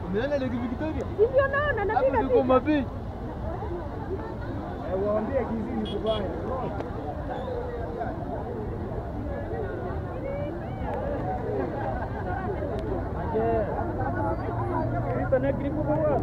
Umeona Lake Victoria? Ndio naona napiga picha. Hapo mabichi. Waambie Kisii ni kubaya. Aje. Kristo na gripu kwa.